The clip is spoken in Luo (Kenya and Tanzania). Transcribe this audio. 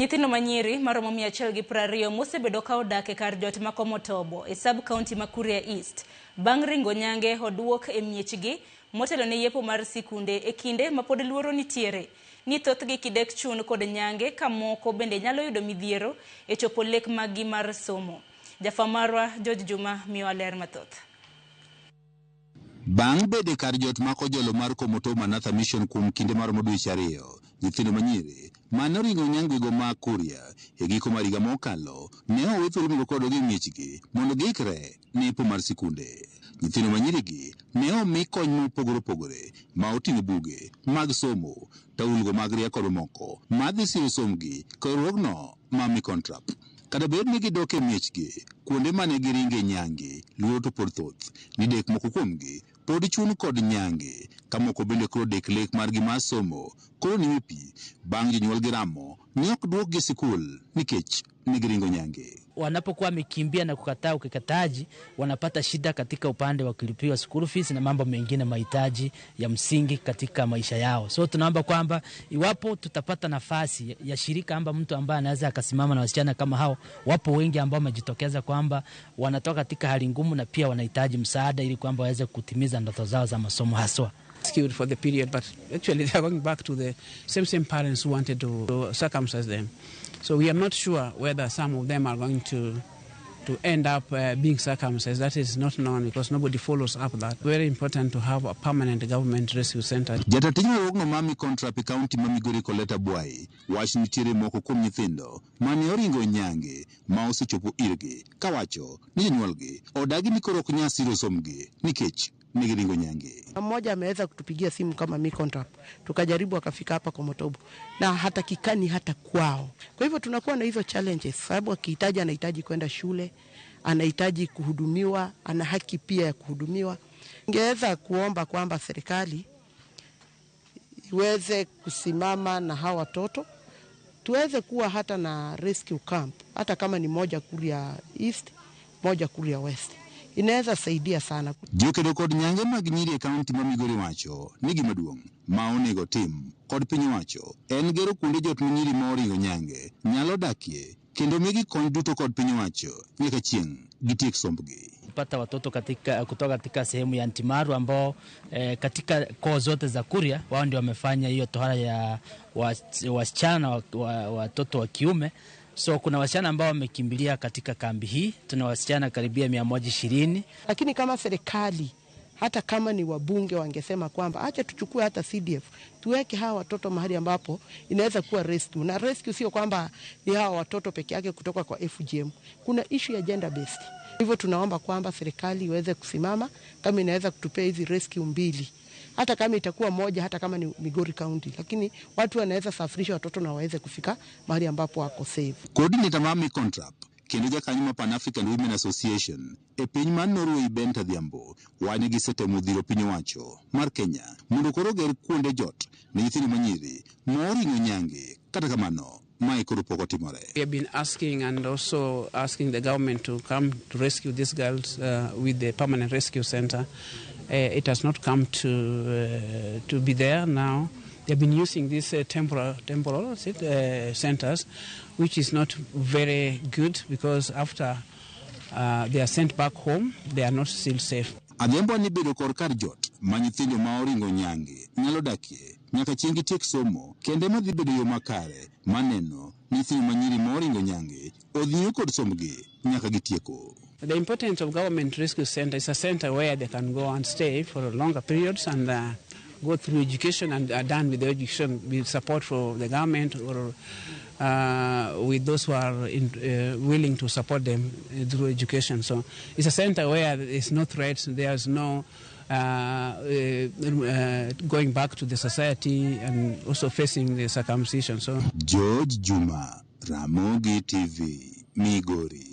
Nyithindo manyiri maromo 120 mosebedo ka odak e kar jot ma Komotobo e sub county ma Kuria East bang' ringo nyange oduok e miechgi motelo ne yepo mar sikunde e kinde ma pod luoro nitiere ni thothgi kidek chun kod nyange ka moko bende nyalo yudo midhiero e chopo lek maggi mar somo. Jafwamb marwa George Juma miyowa ler mathoth. Bang' bedo e kar jot ma Kojolo mar Komotobo Manatha Mission kuom kinde maromo dweche 2, nyithindo manyiri mane oringo nyangego ma Kuria e giko mar higa mokalo ne owe thuolo mondo koro odog e miechgi mondo giikre ne yepo mar sikunde. Nyithindo manyirigi ne omi kony mopogore opogore ma oting'o buge mag somo, taulgo mag ria kod mamoko madhi siro sombgi kod riwruogno ma MICONTRAP. Kata bed ni gidok e miechgi, kuonde mane giringe nyange, luoro to pod thoth. Ni dek moko kuomgi pod chun kod nyange, ka moko bende koro dek lek margi mar somo koro nimo pi bang' jonyuolgi ramo ni ok duokgi e sikul nikech ne giringo nyange. Wanapokuwa wamekimbia na kukataa ukeketaji, wanapata shida katika upande wa kulipiwa school fees na mambo mengine mahitaji ya msingi katika maisha yao. So tunaomba kwamba iwapo tutapata nafasi ya shirika amba mtu ambaye anaweza akasimama na wasichana kama hao, wapo wengi ambao wamejitokeza kwamba wanatoka katika hali ngumu na pia wanahitaji msaada ili kwamba waweze kutimiza ndoto zao za masomo haswa. Skewed for the period, but actually they are going back to the same parents who wanted to circumcise them. So we are not sure whether some of them are going to end up being circumcised. That is not known because nobody follows up that. Very important to have a permanent government rescue center. Jatend tij riwruogno ma MICONTRAP e kaunti ma Migori Coletta Bwai wacho nitiere moko kuom nyithindo mane oringo nyange ma osechopo irgi kawacho ni jonyuolgi odagi ni koro ok nyal siro sombgi nikech ne giringo nyange. Mmoja ameweza kutupigia simu kama MICONTRAP, tukajaribu akafika hapa Komotobo na hatakikani hata kwao. Kwa hivyo tunakuwa na hizo challenges, sababu akihitaji anahitaji kwenda shule, anahitaji kuhudumiwa, ana haki pia ya kuhudumiwa. Ningeweza kuomba kwamba serikali iweze kusimama na hawa watoto, tuweze kuwa hata na rescue camp, hata kama ni moja Kuria East, moja Kuria West. Inaweza saidia sana. Jokedo kod nyange mag nyiri e kaunti ma Migori wacho ni gima duong' ma onego tim kod piny owacho en gero kuonde jot ma nyiri ma oringo nyange nyalo dakie kendo migi kony duto kod piny owacho nyaka chieng' gitiek sombgi. Kupata watoto kutoka katika sehemu ya Ntimaru ambao katika koo zote za Kuria wao ndio wamefanya hiyo tohara ya wasichana watoto wa kiume. So kuna wasichana ambao wamekimbilia katika kambi hii, tuna wasichana karibia 120. Lakini kama serikali, hata kama ni wabunge wangesema kwamba acha tuchukue hata CDF, tuweke hawa watoto mahali ambapo inaweza kuwa rescue. Na rescue sio kwamba ni hawa watoto peke yake kutoka kwa FGM. Kuna issue ya gender based. Hivyo tunaomba kwamba serikali iweze kusimama kama inaweza kutupea hizi rescue mbili. Hata kama itakuwa moja, hata kama ni Migori County, lakini watu wanaweza safirisha watoto na waweze kufika mahali ambapo wako safe. Coordinator mar MICONTRAP kendo jakanyo mar Pan African Women Association e piny mar Norway Bent Adhiambo wacho gisetemo dhiro piny owacho mar Kenya mondo koro oger kuonde jot ne nyithindo manyiri moringo nyange. Kata kamano, mae koro pok otimore. We have been asking and also asking the government to come to rescue these girls with the permanent rescue center. It has not come to be there now. They have been using these temporal centers, which is not very good because after they are sent back home, they are not still safe. Adhiambo ni bedo kod kar jot ma nyithindo ma oringo nyange nyalo dakie nyaka chieng' gitiek somo kende madhi bedo yo makare maneno nyithindo manyiri ma oringo nyange odhiyo kod sombgi nyaka gitieko. The importance of government rescue center is a center where they can go and stay for longer periods and go through education and are done with the education with support from the government or with those who are willing to support them through education. So it's a center where there is no threat, there is no going back to the society and also facing the circumcision. So George Juma, Ramogi TV, Migori.